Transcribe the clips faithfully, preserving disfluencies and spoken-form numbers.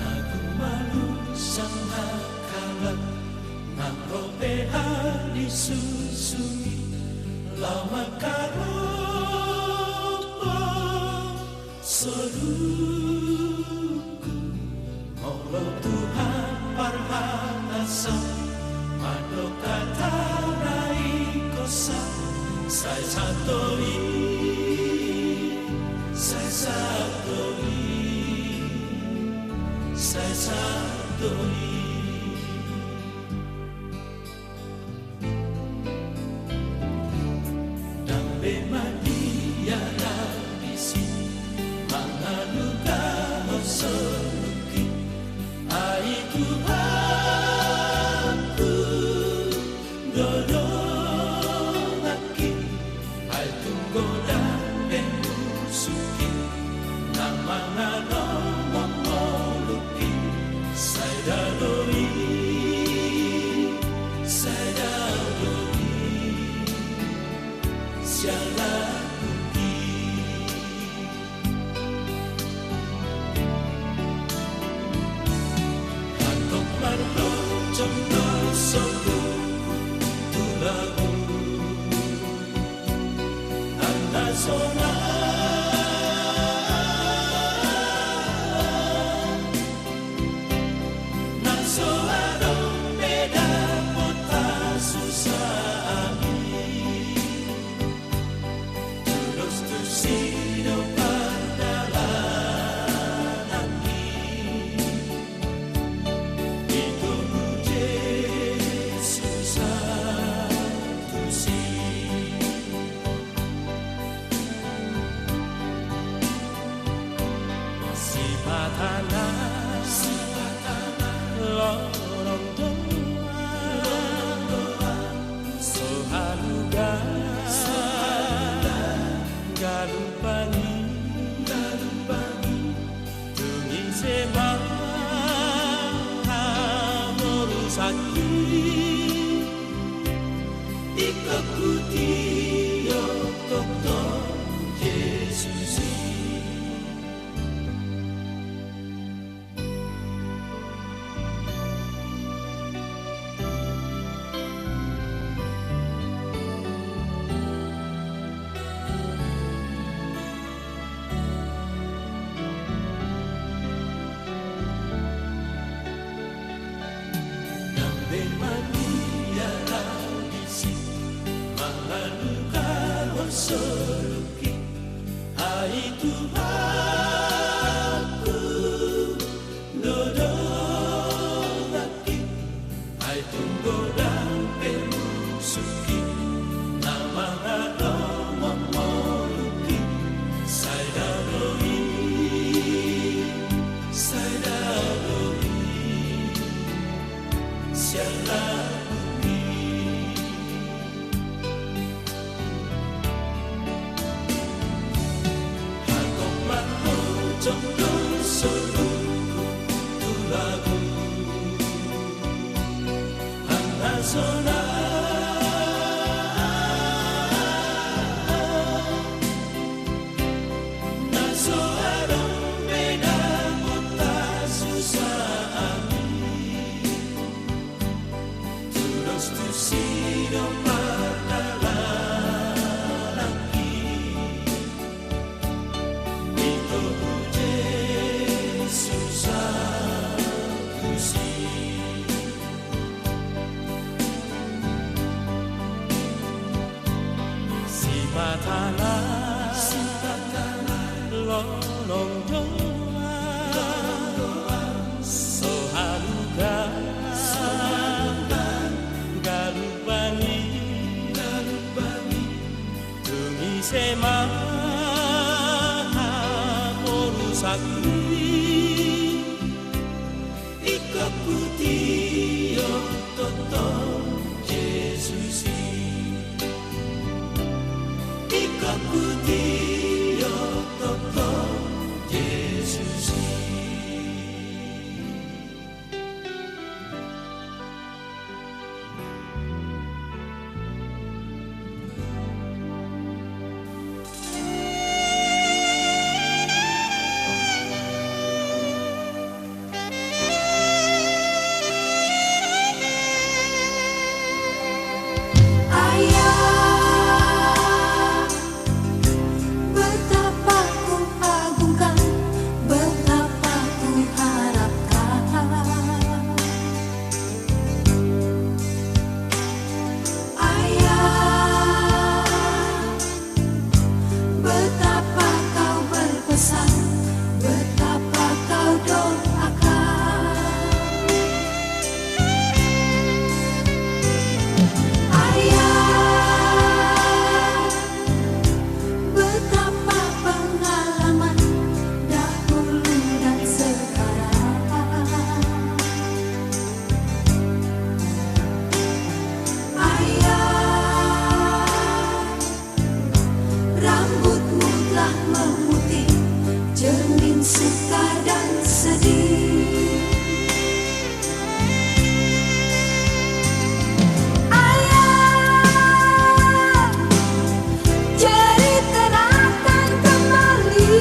Lagu malu sanga kalat, nang ro pe hali susungi, laho mangkaropo soluku. Molo Tuhan parhatasan, mandok hata na ingkon sa, sai sahat do i, sai sahat do i, sai sahat do i. Ndang be madia laho disi, mangalugahon soluki, ai Tuhanku do donganki. Ai tung godang pe musungki, na mangalomong ngolungki, sai da do i, sai da do i, siala pungki. Antong marlojong do soluku tu lagu. Angka sona na so adong pe dapotan, susa ami. Tudos tusi do pardalananki. Ito mu Jesus Tusi. Sipata na, sipata na, lorong doa, lorong doa, so haluga, so haluga, galumpangi, galumpangi. Tung ise ma hamorusangki, ingkon hutio tongtong Jesus i. Ndang be madia laho disi, mangalugahon soluki, ai Tuhanku do donganki. Ai tung godang pe musungki, na mangalomong ngolungki, sai da do i, sai da do i, siala pungki. Antong marlojong do soluku tu lagu. Angka sona Sidung pardalananki, ito tu Jesus Augustin. Sipata na, sipata na, lolong do, lolong do, so halugan, so halugan, galup bangi, galup bangi, tung ise ma haporusakku. Ingkon hutio tongtong Jesus i. Ingkon hutio tongtong Jesus i. Ayah, betapa ku agungkan, betapa ku harapkan. Ayah, betapa kau berpesan, betapa kau doakan. Ayah, betapa pengalaman dahulu dan sekarang. Ayah, rambutmu telah memutih, cermin suka dan sedih. Ayah, ceritakan kembali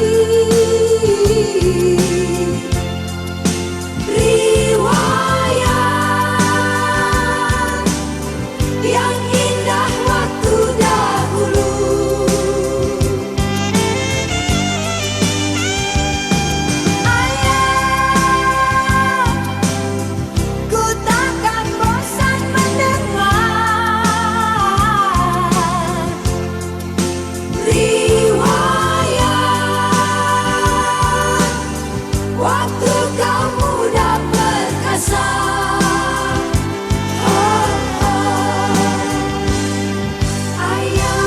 riwayat yang indah waktu dahulu. Ayah, ku takkan bosan mendengar riwayat waktu kau muda perkasa. Oh, oh. Ayah,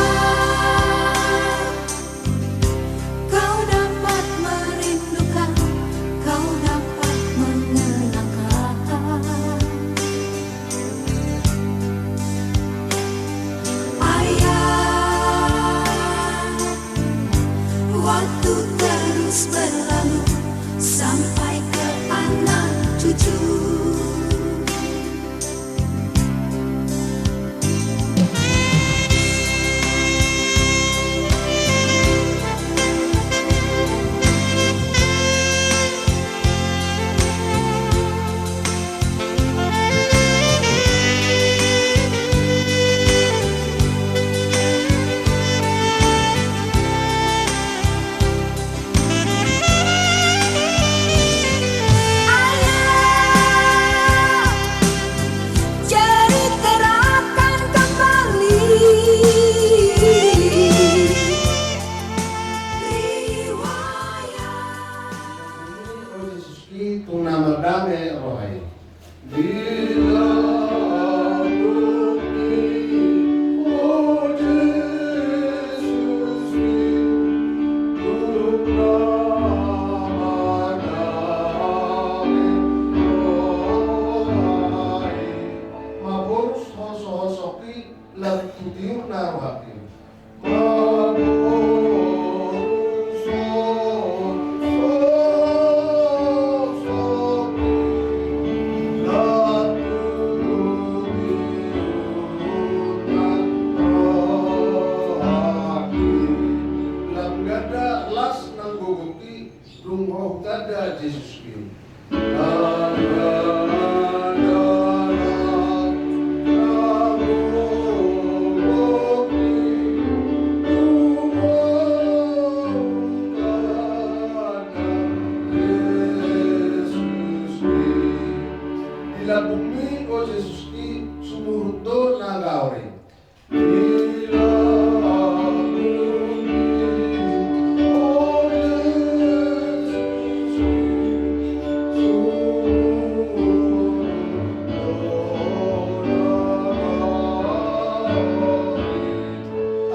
kau dapat merindukan, kau dapat mengenangkan. Ayah, waktu terus berlalu sampai ke anak cucu. Ayah, ceritakan kembali riwayat. O Jesus i, tung na mardame roha i. Di lambungmi, o Jesus i, tung na mardame roha i. Maporus hoshoshonki, lam tu tiur na rohangki. Lam ganda las nang gogomi, dung ro hutanda Jesus i. Lam ganda las nang Kaori.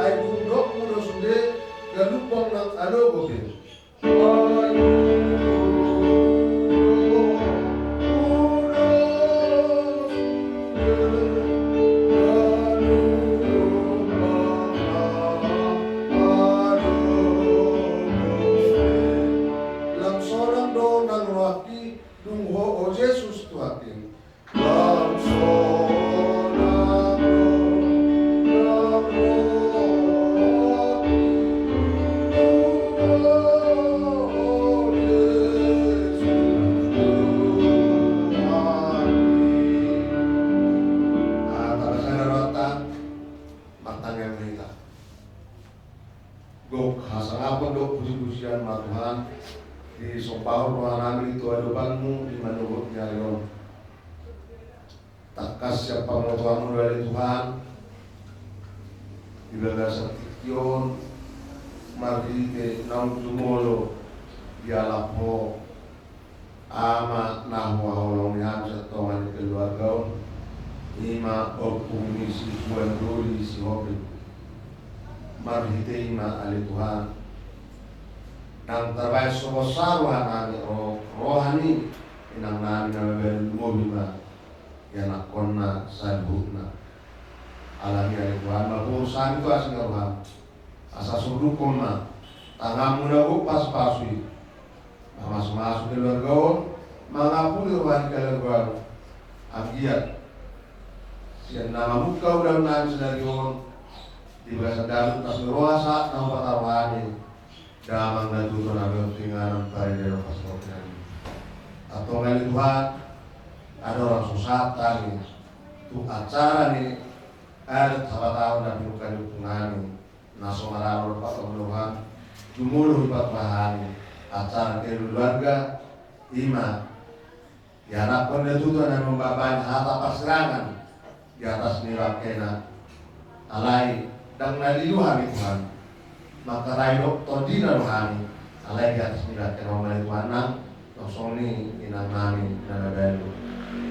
Ai dung dok muna sude, galumbang nang alogo be. Lam sonang do nang rohangki dung Ho, o Jesus, Tuhanki. Martangiang ma hita. Gok hasangapon dohot pujipujian ma Tuhan, disombahon rohanami tu adopanmu di manogot ni ari on. Tangkas sian pangotoanmu do ale Tuhan, di bagasan tingki on, marhite naung jumolo dialap Ho, Ama na huhaholongi hami sian tonga ni keluarga on, i ma ompung ni si Tuan Doli Sihombing. Marhite i ma ale Tuhan, nang tarbahen songon saruan hami ro-, roha ni inangnami na mabalu, lumobi ma ianakkonna saluhutna. Alani i ale Tuhan, maporus hami tu asi ni roham, asa surdukhon ma tanganmu na gok pasupasu i, mamasumasu keluarga on, mangapuli roha ni keluarga on. Anggiat sian na mamungka ulaonnami sadari on, di bagasan dalan na so roha sahat na hupataruhon i, damang na tutu na bertinganan pada dalam pasportinami. Antong ale Tuhan, adong do so sahat hami tu acara ni adat hapatahon na pinungka ni ompungnami, na so maralo do pangkabuhan, jumolo hupatupa hami acara keluarga, i ma ianakkon na tutu na mambahen hata parsirangan di atas ni bangkena. Alai ndang na lilu hami Tuhan, mangkatai dohot tondina do hami, alai di atas ni bangkena on ma ale Tuhan nang tongtong ni inangnami na mabalu.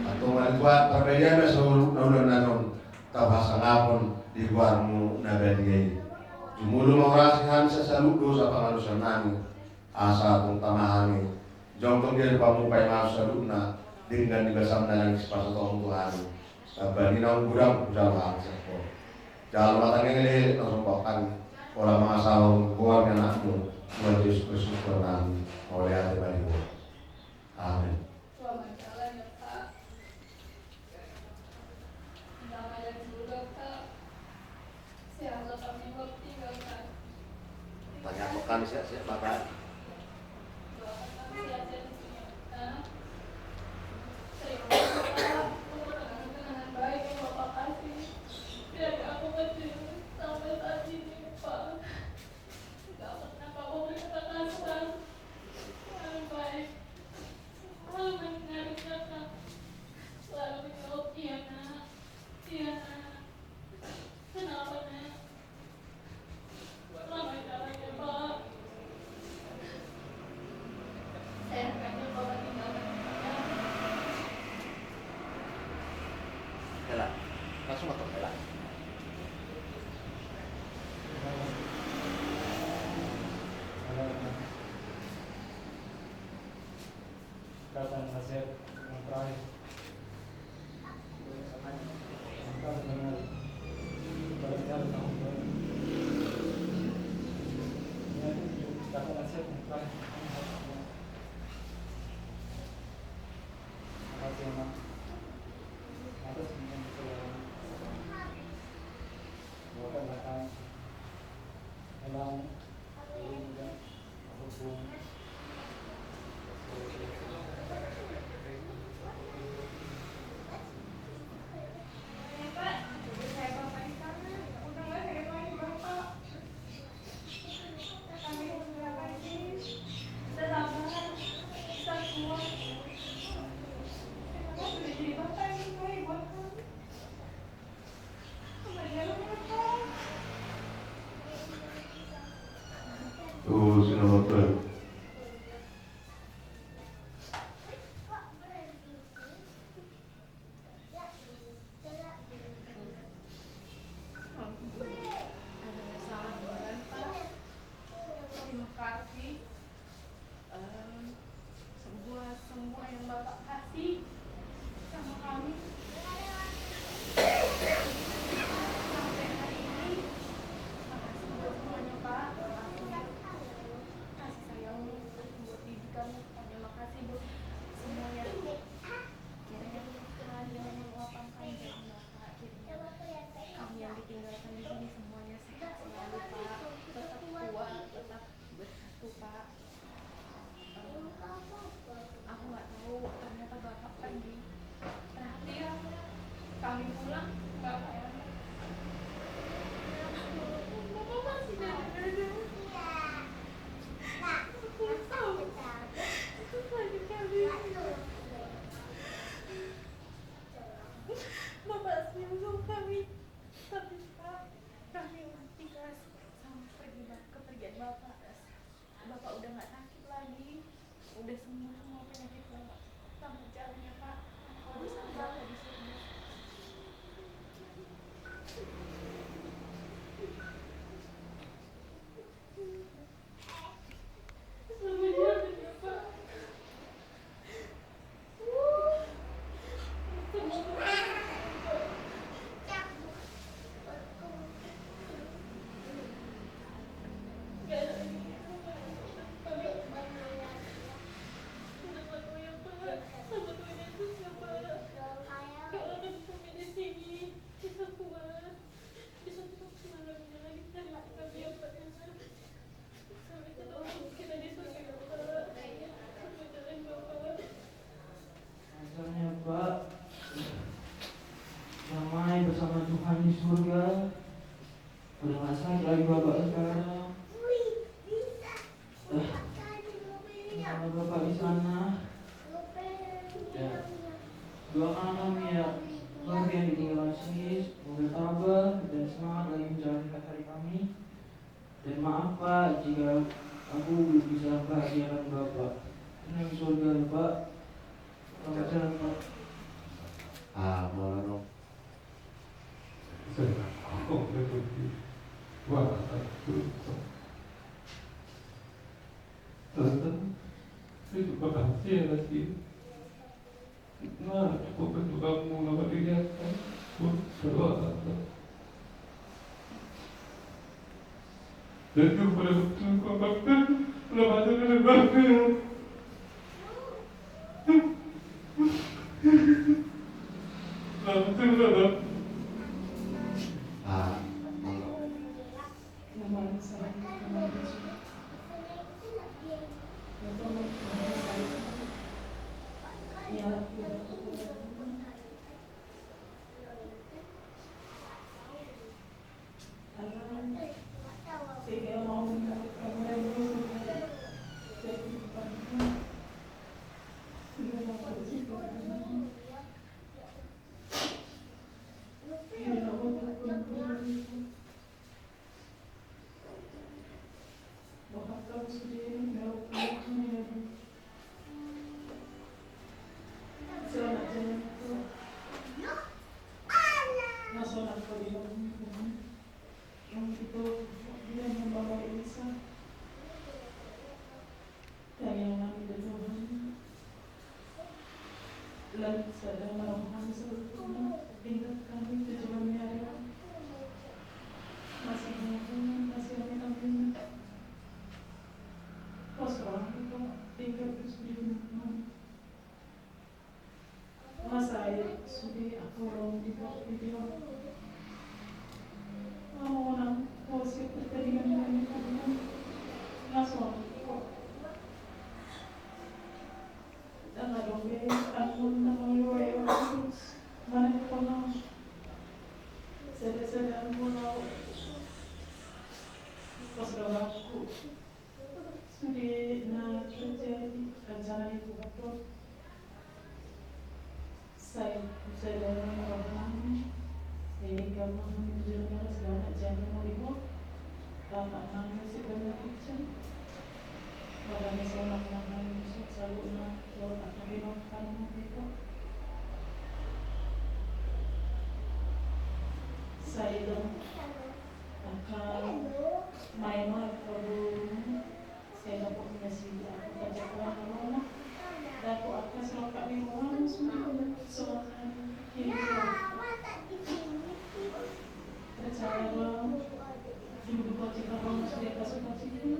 Antong ale Tuhan, parbadian ma saluhut na ulaon nami on, tau hasangapon di goarmu na badia i. Jumolo ma hurasi hami sian saluhut dosa pangalusan nami, asa tung tama hami jongjong di ari pamupaon i ma saluhutna, denggan di basam na naeng sipasahaton tu hami. Sambah ni naung godang hujalo hami sian Ho. Jalo ma tangiang elek na somba hami, holan mangasahon goar ni anakmu Tuhan Jesus Kristus Tuhan nami. Mauliate ma di Ho. Amen. Selamat jalan ya, Pak. Damai dari surga, Pak. Sehatlah kami, Pak, tinggalkan. Tanya apa kami siap-siap, Bapak? Doakan kami sehat-sehat di sini, ya, Pak. Terima kasih, Pak, untuk kenangan-kenangan baik yang Bapak kasih dari aku kecil sampai saat ini, Pak. Nggak pernah Bapak beri kekerasan. Selalu baik. Selalu mendengarkan, Kak. Selalu menjawab, "Iya, Nak. Iya, Nak." Kenapa, Nak? Selamat jalan ya, Pak. Saya akan coba tinggalkan, ya. Hela, langsung motor, hela. Kata nasihat yang terakhir. Kata nasihat yang terakhir. Makasih, Mak. Atas semua kesalahan. Doakan akan. Emang. Di surga, udah nggak sakit lagi Bapak sekarang. Dah. Sama Bapak di sana. Ya. Doakan kami ya, keluarga yang ditinggalkan sini, semoga tabah dan semangat lagi menjalani hari-hari kami. Dan maaf Pak, jika aku belum bisa bahagiakan Bapak. Tenang surga ya Pak. Selamat jalan Pak. Ah, mau no. Saya, oh, saya pergi. Wah, aduh. Tante, itu makasih ya, Mas. Nah, cukup itu kamu nama diri apa? Wah, salah, Tante. Dan itu pada waktu itu, Tante, udah baca dari Tante. Langsung lah, Bang. Ah. Tangiang nami tu Tuhan, lan sada ma roha nami saluhutna, pintor hami tu joloan ni ari on. Masih mengaku, masih hami tampil. Pos roha nami tu pintor tu sude. Masa i sude ahu ro di pos video. Ahu nang posi pertandingan nami tu Tuhan. Langsung ahu. Ndang adong be ahu na mangiwa-iwa terus. Mana di kono? Sada-sada ahu na. Pas doaku. Sude na terjadi rencana ni Tuhan do. Sai sada ma roha nami, sai denggan ma hami tu joloan ni ari on, jala mauliate. Tama nami si Bernard Kitchen. Maka ni sonang ma hami saluhutna, dohot angka pinompar nami do. Sai do angka main ma angka boru. Sai dapot nasida angka jagoan na lona. Dapot angka sirongkap ni roha na sude sonang hami. Percaya do ahu, dung dapot angka roha na sude angka sukacita.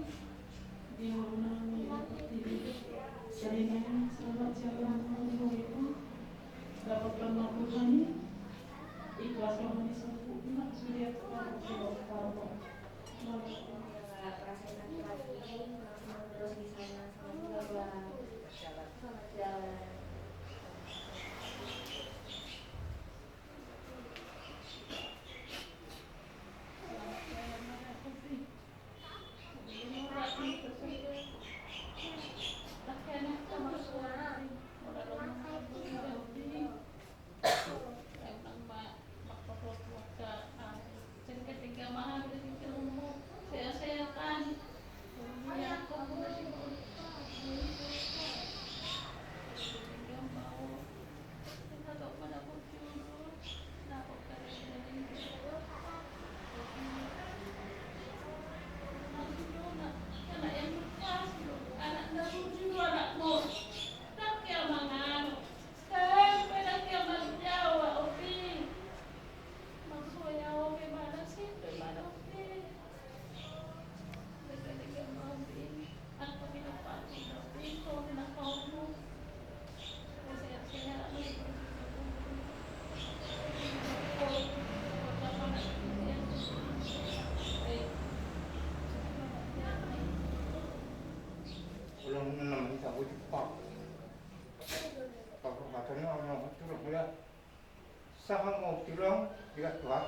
Di ngolu nami dapot i. Jadi nami selamat jalan nami di ngolu i. Dapot roha ni Tuhan i. Ikhlas roha ni saluhutna sude angka parokok. Terus di sana, selamat juga buat selamat jalan.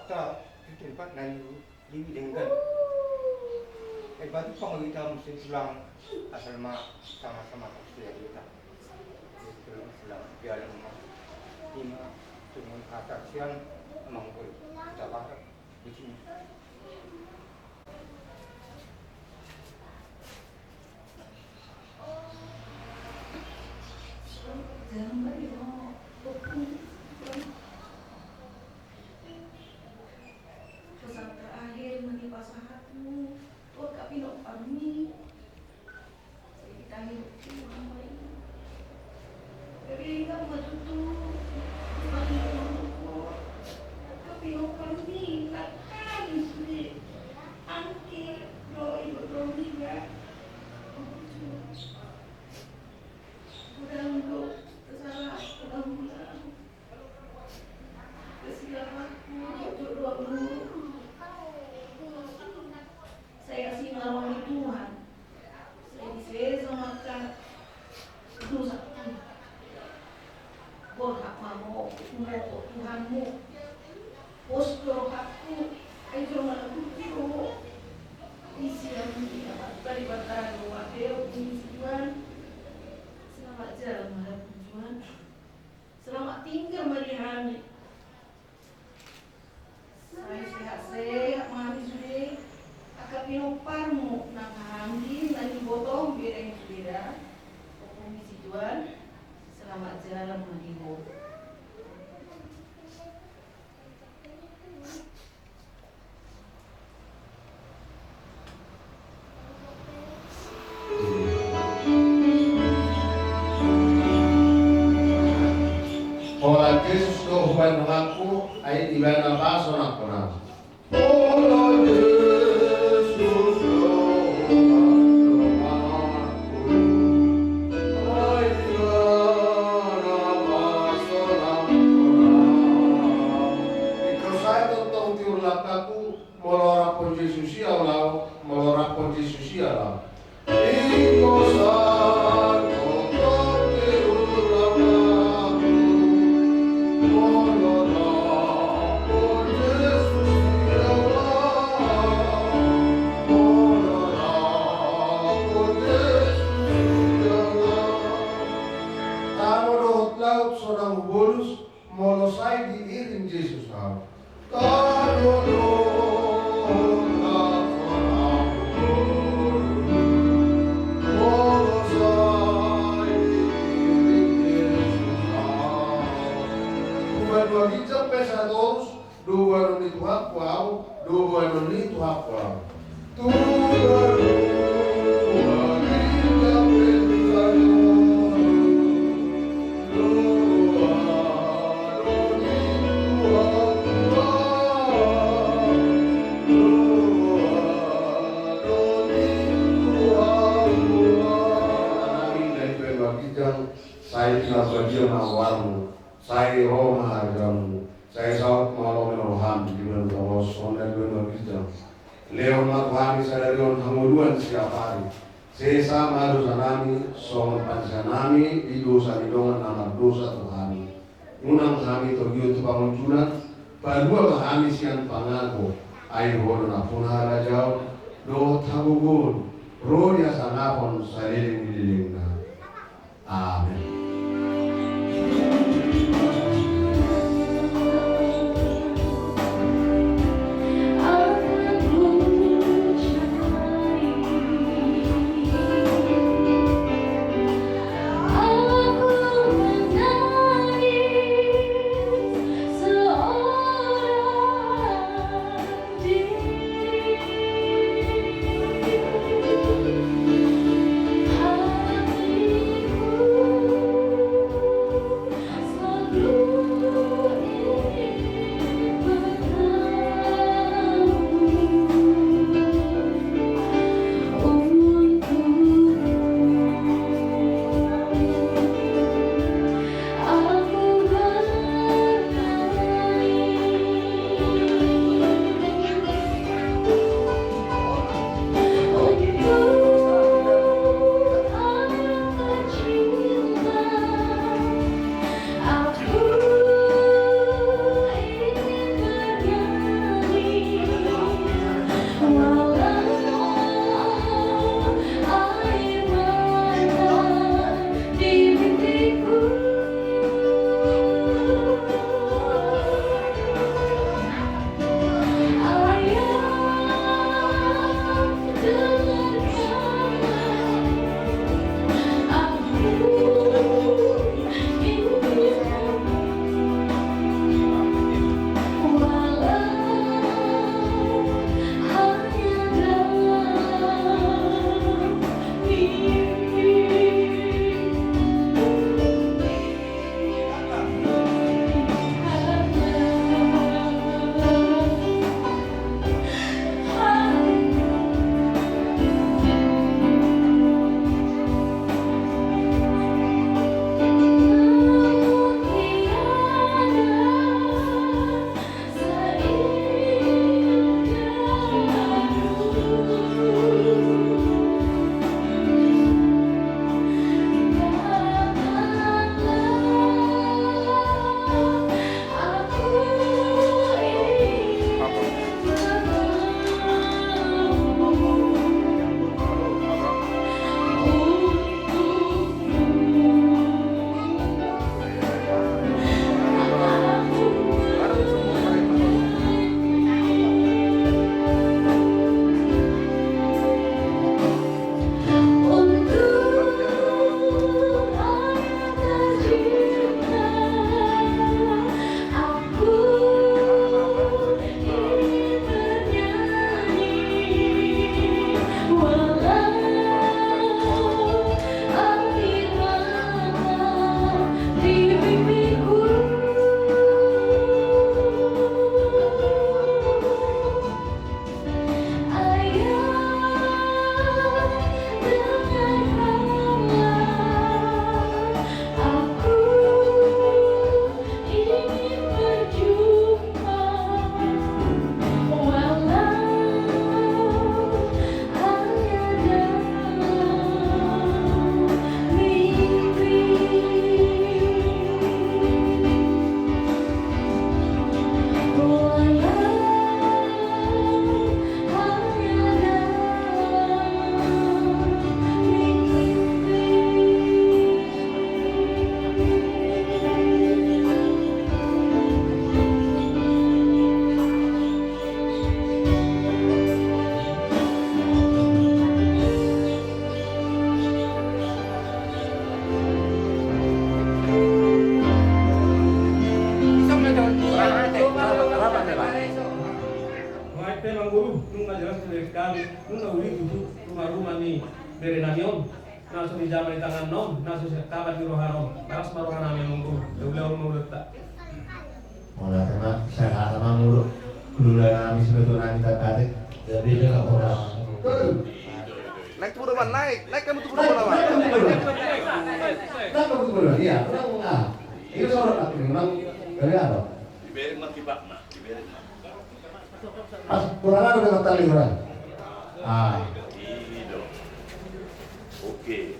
Ta, di tempat na i, di denggan. Eh, batu pang kita mesti pulang asal ma sama-sama pasti ya kita. Itu pulang jalan ma. Ima, cuma kata siang, emang boleh. Kita bareng di sini. Pesan terakhir na dipasahatmu tu angka pinomparmi. Sai ditangihon Tuhan ma i. Gabe ingat ma tutu, angka pinomparmi, angka ni sude, angka dohot ibotmi, ba. Godang do kesalahanku, godang do kesalahanku, jotjot do ahu. Sai asi ma roha ni Tuhan. Sai disesa ma angka dosangku. Borhat ma ho, humophop Tuhanmu. Pos do rohangku, ai jolma na burju do ho. Di siamun i, Amanta Debata do ahu, Tuhan. Selamat jalan ma di ho, Tuhan. Selamat tinggal ma di hami. Sai sehat-sehat ma hami sude. Angka pinomparmu nang hami na dibotom beda ni sude da. Ompung ni si Tuhan. Selamat jalan ma di ho. Holan Jesus do hubahen donganku, ai Ibana pasonangkon au. Holan Jesus do hubahen donganku, ai Ibana pasonangkon au. Ingkon sai tongtong tiur langkangku. Molo rap Jesus ia laho, molo rap Jesus ia laho. Ingkon sai tongtong tiur langkangku, molo rap Jesus ia laho, molo rap Jesus ia laho. Tano dohot laut so na hubolus, molo sai diiring Jesus au. Tano dohot laut so na hubolus, molo sai diiring Jesus au. Tu banua ginjang pe sai torus, do boanon ni Tuhanku au, do boanon ni Tuhanku au. Sai pinarbadia ma goarmu, sai ro ma hargamu. Sai saut ma lomo ni roham di banua tonga on songon na di banua ginjang. Lehon ma tu hami sadari on hangoluan siapari. Sesa ma dosanami songon panesanami di dosa ni dongan na mardosa tu hami. Unang hami togihon tu pangunjunan, palua ma hami sian pangago. Ai Ho do nampuna harajaon dohot hagogoon, ro di hasangapon saleleng ni lelengna. Amen. Memang guru, nunga jelas dibereng hami, nunga uli tutu ruma-ruma ni bere nami on. Na so dijama di tangan on, na so siangkapan di roha on. Las ma roha nami, Amang Guru. Ulaon ma ulaonta. Mauliate ma, sehat ma, Amang Guru. Keluarga nami, sebetul nami, tak katik. Jadi dia orang. Naik tu, Bang, naik. Naik kamu tu, Bang. Naik kamu tu, Bang. Iya, Bang. Ah. Ini seorang aku memang dari apa? Dibereng ma, Bang. Pas kurang anu dengan tali kurang. Ah. Oke.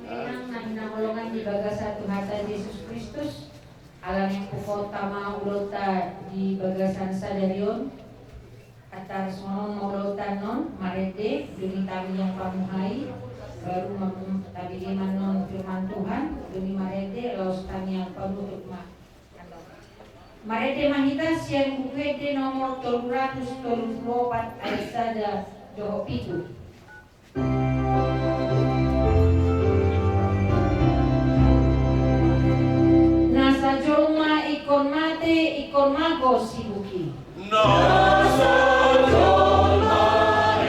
Nang na hinaholongan di bagasan Tuhanta Jesus Kristus, ala naeng hupasahat ma ulaonta di bagasan sadari on, antar songon on ma ulaonta annon, marende, dung i tangiang pamuhai, baru ma tabege ma annon firman Tuhan, dung i marende, laos tangiang panutup ma. Marende ma hita sian Buku Ende nomor tolu ratus tolu pulu opat ayat sada dohot pitu. Na sajolma ingkon mate, ingkon mago sibuki. Na sajolma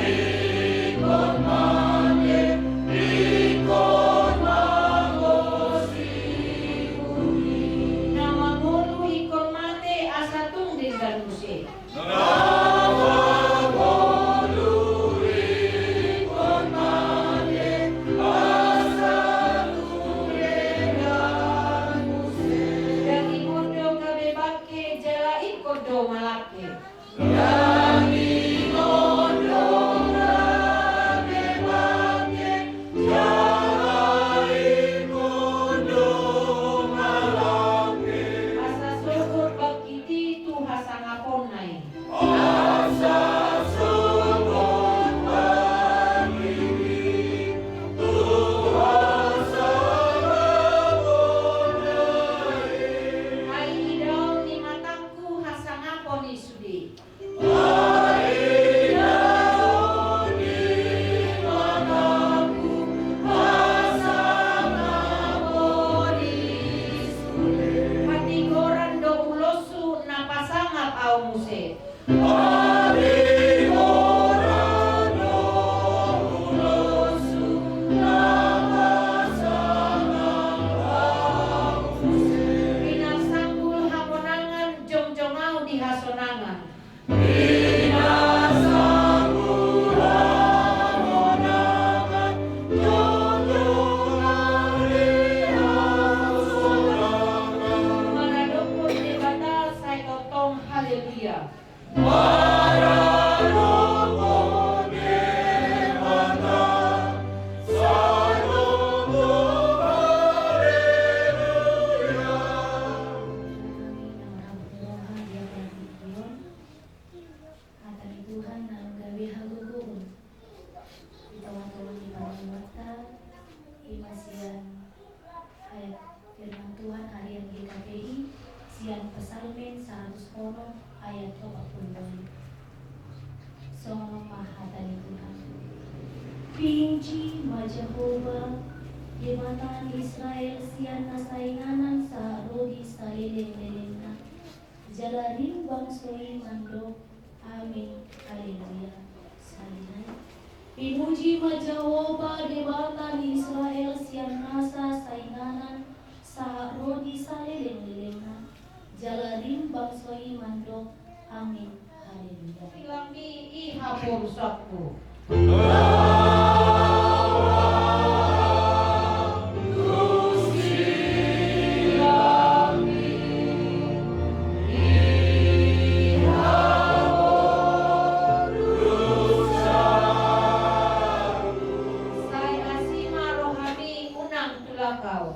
ingkon mate, ingkon mago sibuki. Na mangolu ingkon mate asa tung denggan muse. Na mangolu ingkon mate asa tung denggan muse. Daging on do gabe bangke jala ingkon do malangke. Asa sogot bangkit i tu hasangaponna i. Ai idaon ni matangku hasangapon i sude. Hatigoran do uloshu na pasangap ahu muse. Pinarsanggul hamonangan jongjong ahu di hasonangan. Maradophon Debata sai tongtong, haleluya. Hata ni Tuhan na gabe hagogoon. Di tonga-tonga ni parngoluonta, i ma sian ayat firman Tuhan harian G K P I, sian Psalmen saratus onom ayat opat pulu walu. Songon on ma hata ni Tuhan. Pinuji ma Jahowa, Debata ni Israel, sian nasa inganan sahat ro di salelenglelengna. Jala rim bangso i mandok, amin, haleluya. Saleleng i. Pinuji ma Jahowa, Debata ni Israel, sian nasa sainganan sahat ro di salelenglelengna. Jala rim bangso i mandok, amin, haleluya. Silami i haporusanku. Sai asi ma rohami, unang tulak ahu.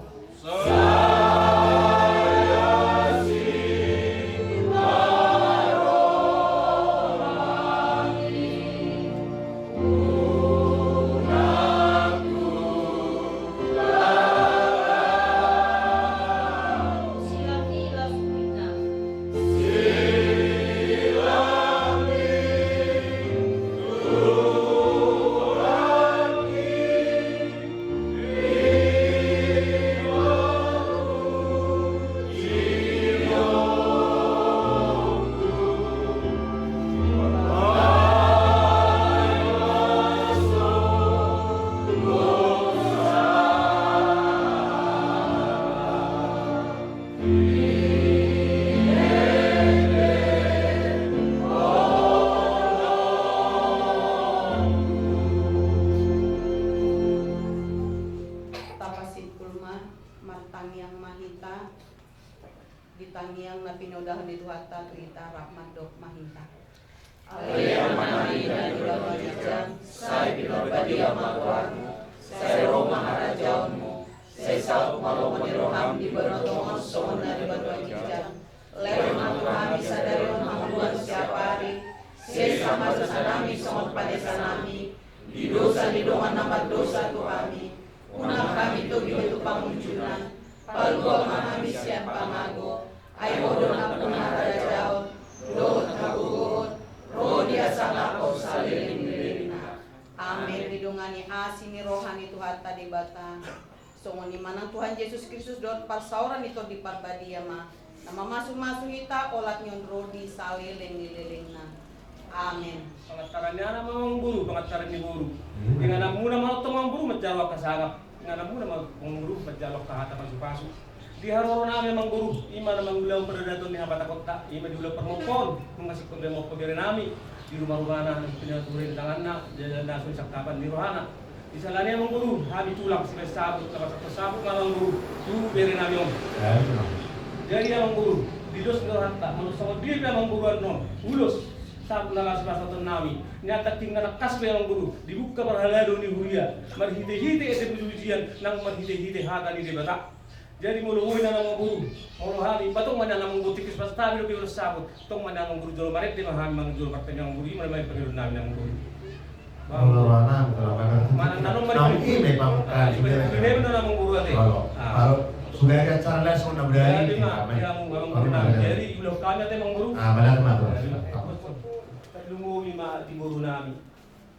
Rita rap mandok ma hita. Ale Amanami na di banua ginjang, sai pinarbadia ma goarmu, sai ro ma harajaonmu, sai saut ma lomo ni roham di banua tonga on songon na di banua ginjang. Lehon ma tu hami sadari on hangoluan siapari, sesa ma dosanami songon panesanami di dosa ni dongan na mardosa tu hami. Unang hami togihon tu pangunjunan, palua ma hami sian pangago, ai Ho do nampuna harajaon, dohot hagogoon, ro di hasangapon saleleng ni lelengna. Amen. Didongani asi ni roha ni Tuhanta Debata. Songon i ma nang Tuhan Jesus Kristus dohot parsaoran ni Tondi Parbadia ma na mamasumasu hita olat ni on ro di saleleng ni lelengna. Amen. Pangantaran ni anak ma amangboru, pangantaran ni boru. Ingananmuna ma tong amangboru manjalo angka sangap. Ingananmuna ma amangboru manjalo angka hata pasupasu. Di haroronami amangboru, i ma na mangulahon paradaton ni hapatakonta, i ma di ulaon parmompoon, nunga singkop be mompo berenami di rumarumana, na so pinature ni tanganna, jajalna, so di sangkapan ni rohana. Di siala ni i amangboru, hami tulang sibahen saput, na pasahathon saput ma amangboru tu berenami on. Jadi amangboru, di dos ni rohanta, molo songon dia pe amangboru annon ulos saput na laho sipasahatonnami, nian tangkas pe amangboru dibuka parhalado ni huria marhitehite ende pujipujian nang marhitehite hata ni Debata. Jadi molo boi nian amangboru, molo hami, ba tong ma nian amangboru, tingki sipasahat hami dope ulos saput. Tong ma nian amangboru, jolo marende ma hami manjalo partangiangan amangboru, i ma na baen pangidoannami amangboru. Molo rohanami, kalau mana. Mana nanon ma di, naung i ma i pamungka di, di bere, di bere nanon amangboru ate. Kalau, ah, kalau sudah ada acara langsung na budaya. Jadi ma, ya, amangboru nami. Jadi ulaon hami ate amangboru. Ah, benar ma tu. Jadi ma. Tarlumobi ma di borunami.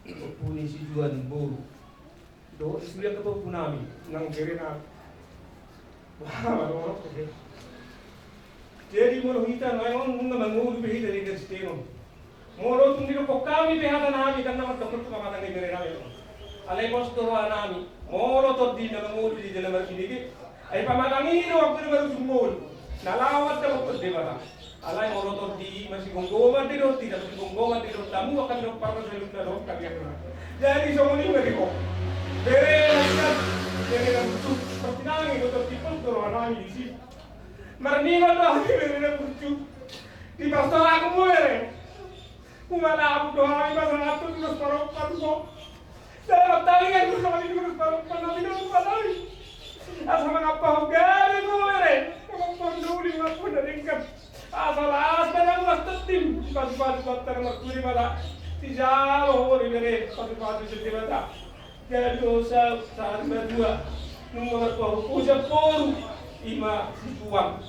Ompu ni si Juan boru. Dohot sude angka pahompunami nang berenami. Wah, mardongan. Jadi molo hita nuaeng on nunga mangolu be hita di Kristen on. Molo tung didokkon hami be hatanami, ndang na mandok tu pamatang ni berenami on. Alai pos do rohanami, molo tondi na mangolu di jala marbinege, ai pamatang i do anggo na marujung ngolu. Na laho mandapothon Debata. Alai molo tondi i masigomgoman do hita, masigomgoman do hamu angka pinompar na saluhutna dohot hami angka. Jadi songon i ma di ho. Bere na, bere na burju, martinangi do tondi, pos do rohanami disi. Marningot do hami bere na burju. Diparsorakmu bere. Humanapun do hami pasahathon ulos parompa tu ho. Jala martangiang do hami di ulos parompa na pinarompanami. Asa mangampahon gabe ho bere, mangampahon doli, mangampahon na denggan. Asa las ma na muas tondim, dipasupasu Tuhanta na martua Debata. Sijalo ho bere, pasupasu sian Debata. Jadi dosa sahat matua nunga marpahu usia poru ima si Juan.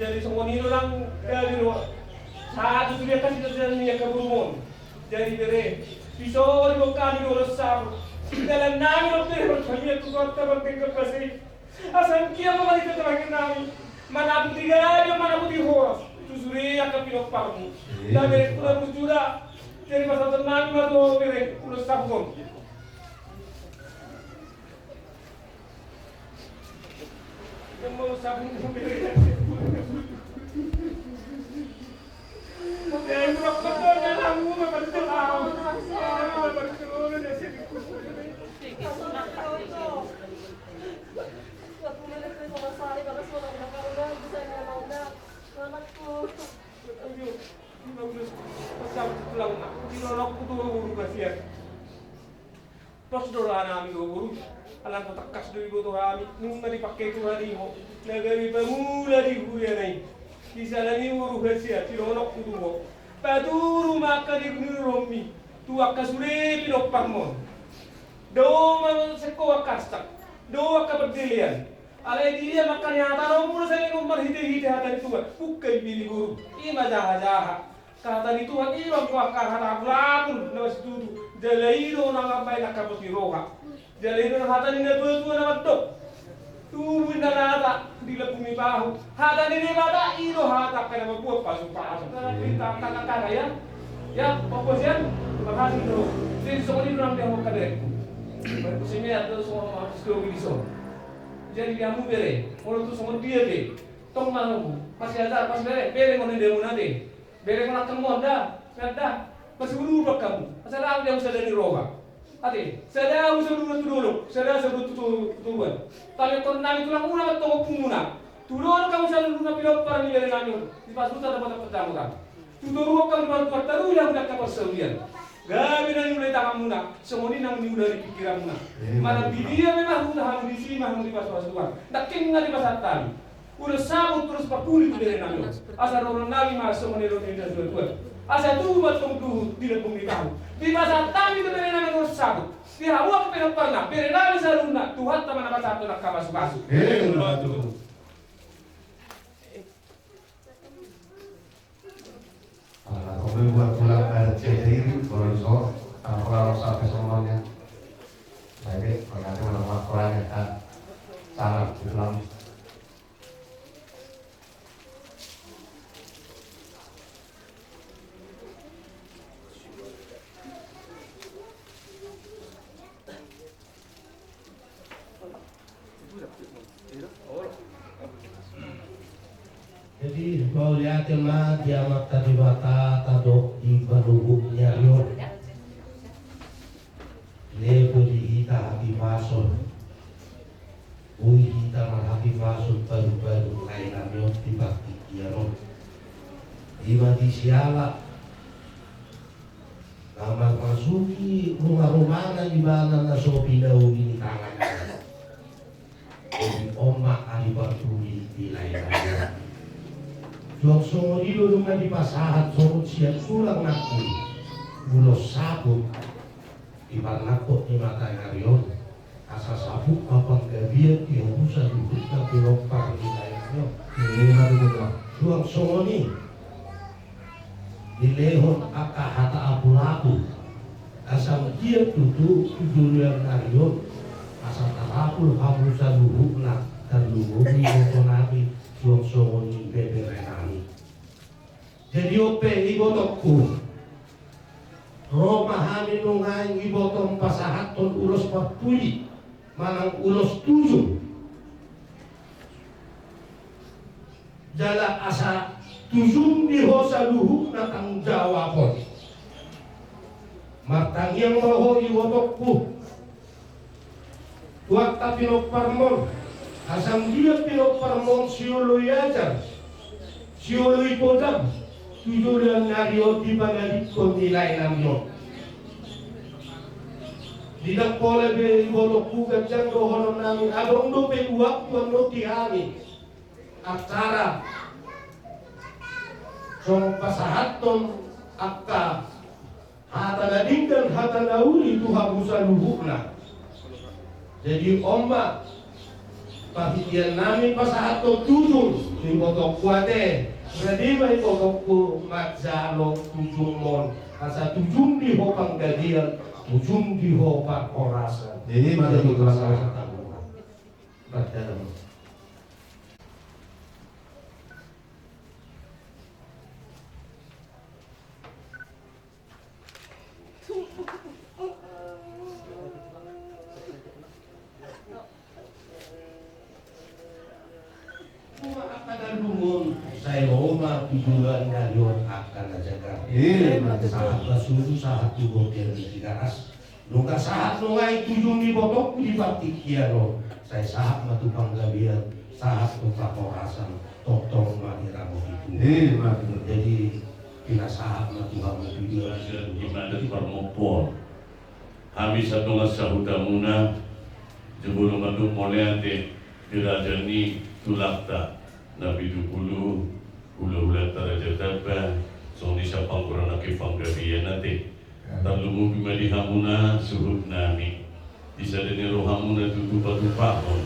Jadi songon i do nang gabe do sahat tu dia kasih tu dia ni angka borumon. Jadi bere, piso di bokami do dosa. Dalan nami do bere, berkami tu Tuhanta mardenggan basa i. Asa anggiat ma marhite terakhir nami manaputi gabe, manaputi horas tu sude angka pinomparmu. Iya. Gabe kula burju da. Jadi pasahaton nami ma tu ho bere ulos saput on. Yang mau saput bere. Pos do rohanami ho boru, alana tangkas do diboto hami, nunga dipangke Tuhan i ho na gabe pamula di huriana i. Di siala ni i boru, hasian silehononku tu ho, paturu ma angka di ni rohami tu angka sude pinomparmon. Dao ma sengko angka arsak, dao angka pardelean. Alai dia ma angka ni hata rohamuna saleleng on marhitehite hata ni Tuhan, bukan bini boru, i ma jahajaha. Hata ni Tuhan i do angka hata bulabul na masitutu, jala i do na mambahen angka pos ni roha. Jala i do hata ni natuatua na mandok, tubu inna lata di lambung ni pahu. Hata ni Debata i do hata angka na mambuat pasupasu. Angka na, angka na, ya, ya, mambuat sian, berhasil do. Jadi songon i do nang di hamu angka berengku. Berengku si Meat do songon i ma, songon i dison. Jadi di hamu bere, molo tung songon dia pe, tong ma hamu, masih ada, masih bere, bere molo di hamuna ate. Bere ma nangkin on da, da, da. Masiurupan hamu. Asa dang dia sada ni roha. Ate, sada usa dua tu dolok, sada usa dua tu, tu, tu tuan. Tapi kon nami tulangmuna ma tong ompungmuna. Tudohon hamu saluhutna pinompar ni bere nami on, dipasuta dapotan pertamuran. Tudohon hamu dipasuta taruli hamu di angka parsaulian. Gabe na niula di tanganmuna, songon i nang niula di pingkiranmuna. Manang di dia pe marhuta hamu, disi ma hamu dipasupasu Tuhan. Nangkin nga dipasahat hami ulos saput, ulos pangkuri tu bere nami on. Asa dohonon nami ma songon nidok ni natuatua. Asa tubu ma antong duhut di lambung ni tahu. Dipasahat hami tu bere nami on ulos saput. Di hamu angka pinomparna, bere nami saluhutna, Tuhanta ma na pasahathon angka pasupasu. Emma tutu. Ala na tong do dibuat tulang adat Siahaan Diri, molo dison, tanpa lalu sampai semuanya. Baik, baik, mengganti mana buat kurangnya, kan? Salam, salam. Jadi, mauliate ma di Amanta Debata tadok di panuhuk ni ari on. Lehon di hita hahipason. Boi hita marhahipason paru-paru ni lae nami on di partingkian on. Ima di siala na marmasuki ruma-rumana ibana na so pinauli ni tanganna. Jadi on ma ari partuli ni lae nami on. Suang songon i do nunga dipasahat songon sian tulang nangkin ulos saput di parnangkok ni matangari on. Asa saput ma panggabean di hamu saluhutna pinompar ni lae nami on. Ima tutu. Suang songon i dilehon angka hata apul-apul. Asa manggiat tutu tu joloan ni ari on. Asa tarapul hamu saluhutna, tarlumobi iboto nami, suang songon i pe bere nami. Jadi on pe ibotongku, ro ma hami nuaeng ibotom pasahathon ulos parpudi manang ulos tujung. Jala asa tujung di ho saluhutna tanggung jawab on. Martangiang ma ho ibotongku. Tu angka pinomparmon, asa anggiat pinomparmon sioloi ajar, sioloi podam, tu joloan ni ari on di pangadinhon ni lae nami on. Ndang pola be ibotongku ganjang dohonon nami, adong dope uap tuan do di hami. Acara songon pasahathon angka hata na denggan, hata na uli tu hamu saluhutna. Jadi on ma partingkian nami pasahathon tujung tu ibotongku ate. Jadi ma ibotongku manjalo tujungmon, asa tujung di ho panggabean, tujung di ho parhorasan. Jadi ma tujung pasahathon. Baca. Sai ro ma tu joloan ni ari on angka na jagar. Sahat ma susu, sahat tu bontean ni Tigaras. Nunga sahat nuaeng tujung ni ibotongku di partingkian on. Sai sahat ma tu panggabean, sahat tu parhorasan. Tongtong ma diramoti Tuhan. Jadi pinasahat ma Tuhan ma tu dia. Raja di mana di parmompon. Hami sandongan sahutamuna, jumolo mandok mauliate di raja ni tulangta na pitu pulu, hulahulanta Raja Tamba, songon i sampang hurang nangkin panggabean ate. Tarlumobi ma di hamuna suhut nami. Di sada ni rohamuna tu tupatupahon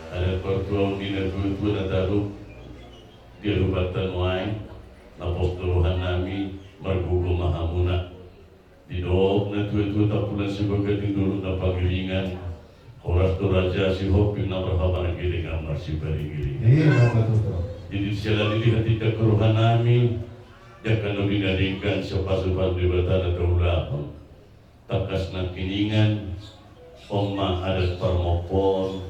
adat partuaon ni natuatua na tadok di adopanta nuaeng, na pos do roha nami margogo ma hamuna. Didok natuatua, tampulan sibaga tindohut na pangiringan, horas do raja sihombing na marhamaranggilingan marsiparingiringan. Jadi di siala ni lihat di angka roha nami, di angka na uli na denggan sian pasupasu Debata na taulahon. Tangkas nangkiningan, on ma adat parmompon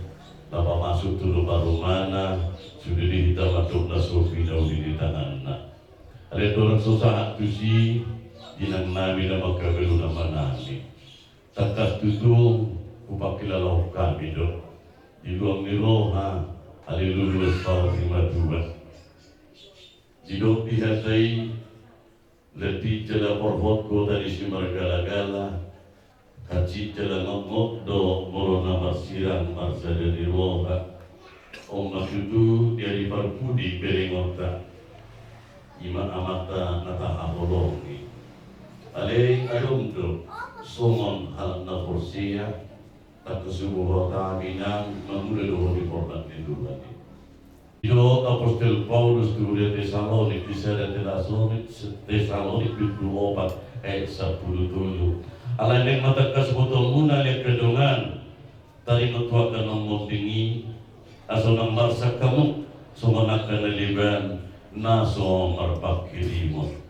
na pamasuk tu ruma-rumana, sude di hita mandok na so pinauli ni tanganna. Alai dorang so sahat tusi, di inang nami na mangkabalu nama nami. Tangkas tutu hupangkilalahon hami do. Di luang ni roha, Haleluya, sahat ni matua. Didok di hata i, letih jala porhot kota di simargala-gala, hansit jala ngongot do molo na marsirang marsada ni roha. On ma tutu di ari parpudi berengonta, i ma Amanta na tahaholongi. Alai adong do songon halak na porsea, tangkas huboto hami nang mangula dohot di hormat ni Tuhan i. Didok apostel Paulus tu huria Tesalonik, di sada Tesalonik, Tesalonik bindu opat ayat sampulu tolu. Alai naeng ma tangkas botoonmuna ale angka dongan, taringot tu angka na monding i, asa unang marsak hamu songon angka na leban na so marpangkirimon.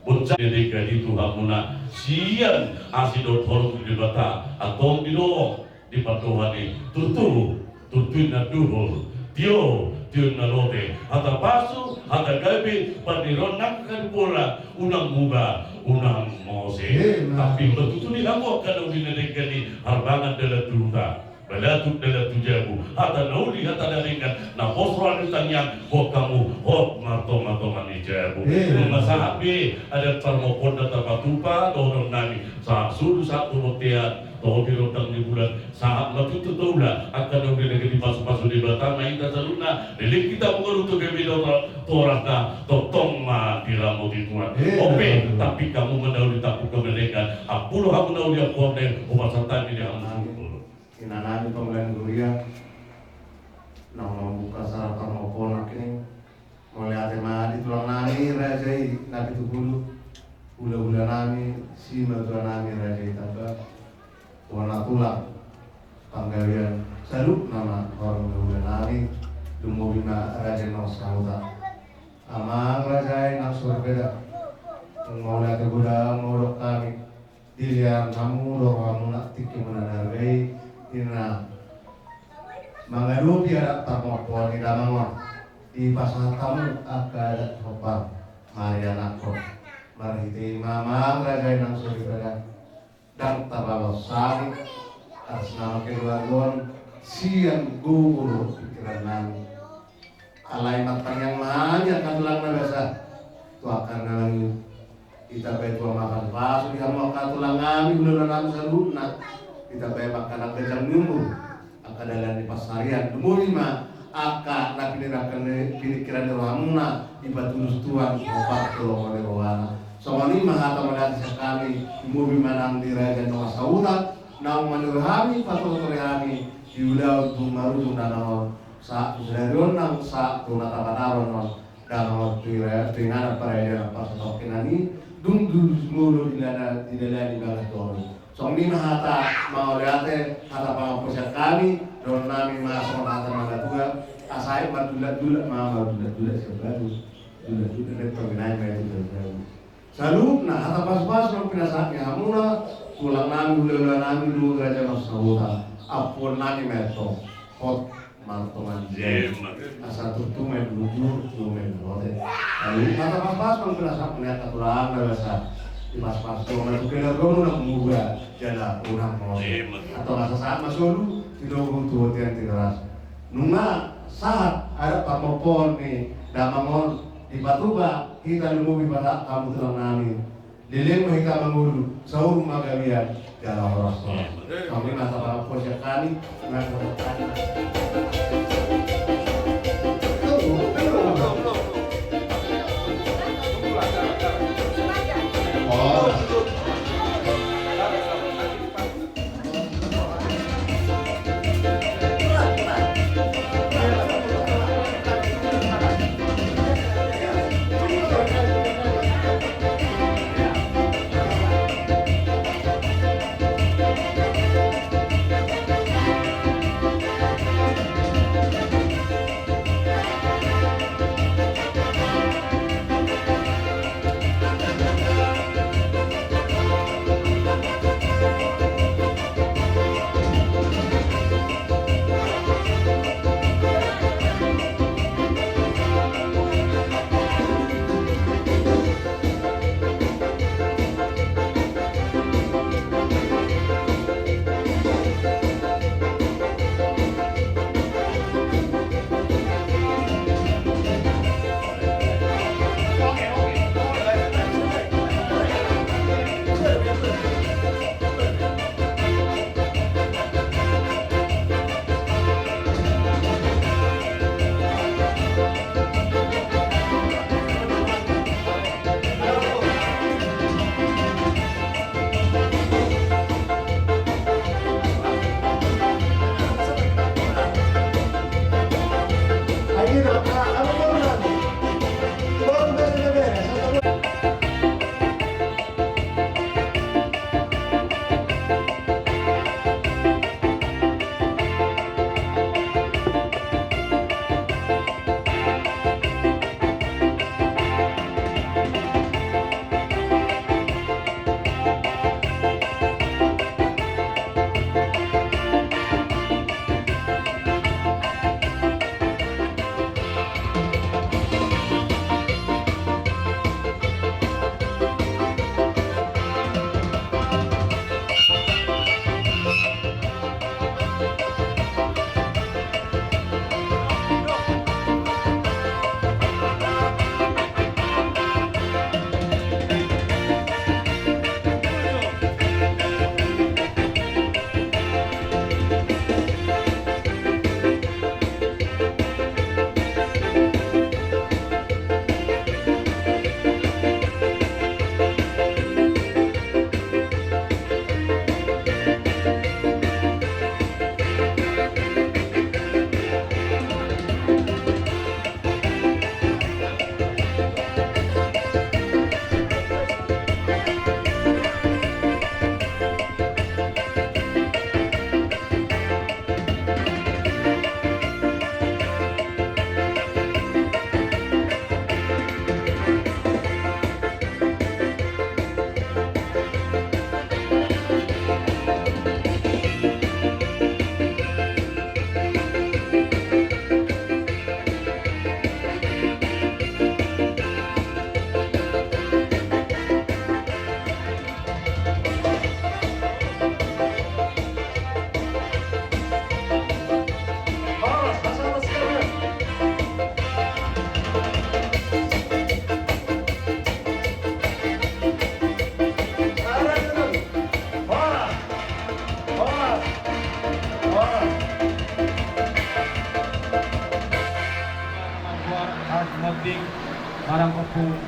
Boncang na denggan i tu hamuna sian asi dohot holong ni Debata, antong didok di pandohan i, turtu, turtu ninna duhul, tio, tio ninna lote, hata pasu, hata gabe, pandiron nang kari bola, unang muba, unang mose. Emma. Tapi matutu di hamu angka na uli na denggan i, harbangan dalan tu huta, balatuk dalan tu jabu, hata na uli hata na denggan, na pos roha ni tangiang, hot hamu, hot martonga-tonga ni jabu. Emma. Nunga sahat be adat parmompoon na tapatupa dohonon nami, sahat solu sahat tu bontean, dohot di rondang ni bulan, sahat matutu tu ula, angka na uli na denggan i, pasu-pasu Debata ma hita saluhutna, leleng hita mangolu tu gabe dohot torasna, tongtong ma diramoti Tuhan. Emma. Ope, tapi hamu ma na uli tampuk hamu na denggan, ampulo hamu na uli ampuon, hupasahat hami di hamu. Amin. Inanami pangula ni huria, naung mambuka acara parmompoon nangkin, mauliate ma di tulang nami raja i Napitupulu, hula-hula nami, simatua nami raja i Tamba, bona tulang, panggabean, saluhutna ma horong hula nami, lumobi ma raja naung sahuta. Amang raja i nang soripada, mauliate godang ma hudok hami. Dilehon hamu do rohamuna, tingkimuna na ro i, ninna, mangadopi adat parmompoon ni damang on, dipasahat hamu angka adat hombar marianakhon. Marhite i ma amang raja i nang soripada, ndang tabalos hami, ars nama keluarga on, sian gogo dohot pingkiran nami. Alai martangiang ma hami angka tulang na basa tu angka na lagi. Ditambai Tuhan ma pasu-pasu di hamu angka tulang nami, hula-hula nami saluhutna. Ditambai ma angka na ganjang ni umur, angka dalan ni pansarian, lumobi ma angka na pinirangkan ni, piningkiran ni rohamuna, dipatulus Tuhan hombar tu lomo ni rohana. Songon i ma hata mauliate sian hami, lumobi ma nang di raja naung sahuta, naung manure hami, patore-tore hami di ulaon tung marujung damang on. Sahat tu sadari on nang sahat tu na tapataron on, damang on tu ira, tu inganan paradaton parsatongkinan i, dung duduk molo dilana, didalani bagas dohot. Songon i ma hata mauliate, hata pangampuan sian hami, dohonon nami ma songon hata ni natuatua, asa aek mardulat-dulat ma, mardulat-dulat sian bagus, dulat-dulat, dohot pangginai ma i tu bagus. Saluhutna hata pasu-pasu naung pinasahat ni hamuna, tulang nami, hula-hula nami, luhut raja naung sahuta, ampuon nami ma i antong, hot martonga ni jabu. Emma. Asa turtu ma i bulu, turtu ma i bulu. Saluhutna hata pasu-pasu naung pinasahat ni angka tulang na basa, dipasu-pasu ma tu keluargamuna, unang muba jala unang mose. Emma. Antong asa sahat ma solu, tinogu tu bontean Tigaras. Nunga sahat adat parmompoon ni damang on dipatupa, hita lumobi pasahat hamu tulang nami. Leleng ma hita mangolu, saur ma gabean, jala horas-horas. Songon i ma hata pangampuan sian hami, na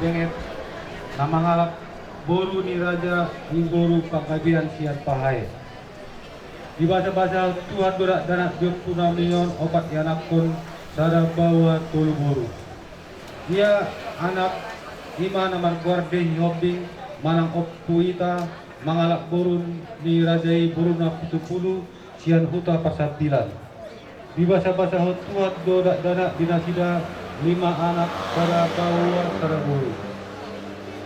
Benget, na mangalap boru ni raja i boru Panggabean sian Pahae. Dibasabasahon Tuhan do dakdanak di ompunami on opat ianakhon, sada baoa tolu boru. Ia anak i ma na margoar Dei Sihombing manang Ompu Ita, mangalap boru ni raja i boru na pitu pulu sian huta Parsambilan. Dibasabasahon Tuhan do dakdanak di nasida lima anak, sada baoa sada boru.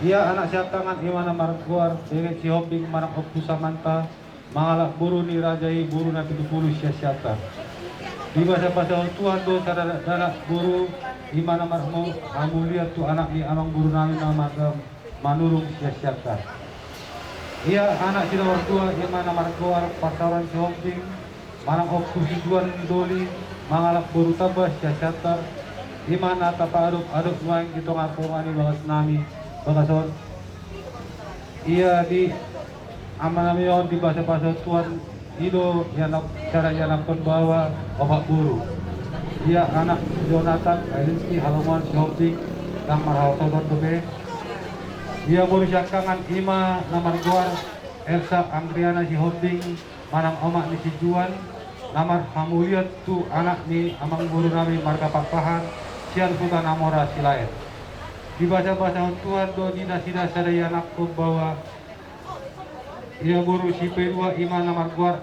Ia anak siangkangan i ma na margoar Benget Sihombing manang Ompu Samanta, mangalap boru ni raja i boru na pitu pulu sian Siantar. Dibasabasahon Tuhan do sada dakdanak boru i ma na marhamu-, hamulian tu anak ni amangborunami na marga Manurung sian Siantar. Ia anak si nomor dua i ma na margoar Parsaoran Sihombing manang Ompu Sijuan Doli, mangalap boru tamba sian Siantar, i ma na tapaadop-adop nuaeng di tonga-tonga ni bagasnami, bagas on. Ia di amanami on dibasabasahon Tuhan i do ianakhon, sada ianakhon baoa opat boru. Ia anak Jonatan, Elinski, Halomoan Sihombing, ndang marhasohotan dope. Ia boru siangkangan i ma na margoar Elsa Andriana Sihombing, manang omak ni si Juan, na marhamulian tu anak ni amangborunami marga Pakpahan, sian huta na mora Silaen. Dibasabasahon Tuhan do di nasida sada ianakhon baoa. Ia boru si pedua i ma na margoar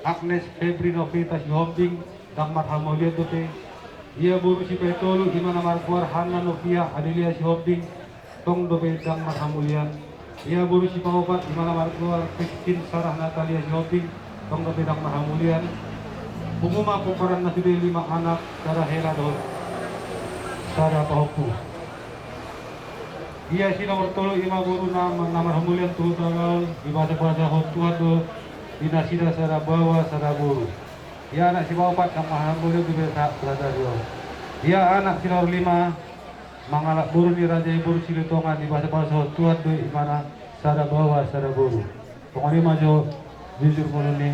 Agnes Febri Novita Sihombing, ndang marhamulian dope. Ia boru si patolu i ma na margoar Hanna Novia Adelia Sihombing, tong dope ndang marhamulian. Ia boru si paopat i ma na margoar Kristin Sarah Natalia Sihombing, tong dope ndang marhamulian. Pungu ma pomparan na sude lima anak, sada hela dohot sada pahompu. Ia si nomor tolu i ma boru na, na marhamulian tu huta Gaol, dibasabasahon Tuhan do di nasida sada baoa sada boru. Ia anak si paopat ndang marhamulian dope sahat tu sadari on. Ia anak si nomor lima mangalap boru ni raja i boru Silitonga, dibasabasahon Tuhan do i ma na sada baoa sada boru. Songon i ma jo jujur ngolu ni.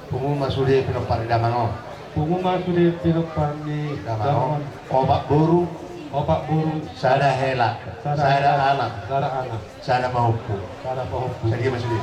Pungu ma sude pinompar ni damang on. Pungu ma sude pinompar ni damang on. Damang on. Opat boru. Opat boru. Sada hela. Sada hela. Sada anak. Sada anak. Sada pahompu. Sada pahompu. Sadia ma sude.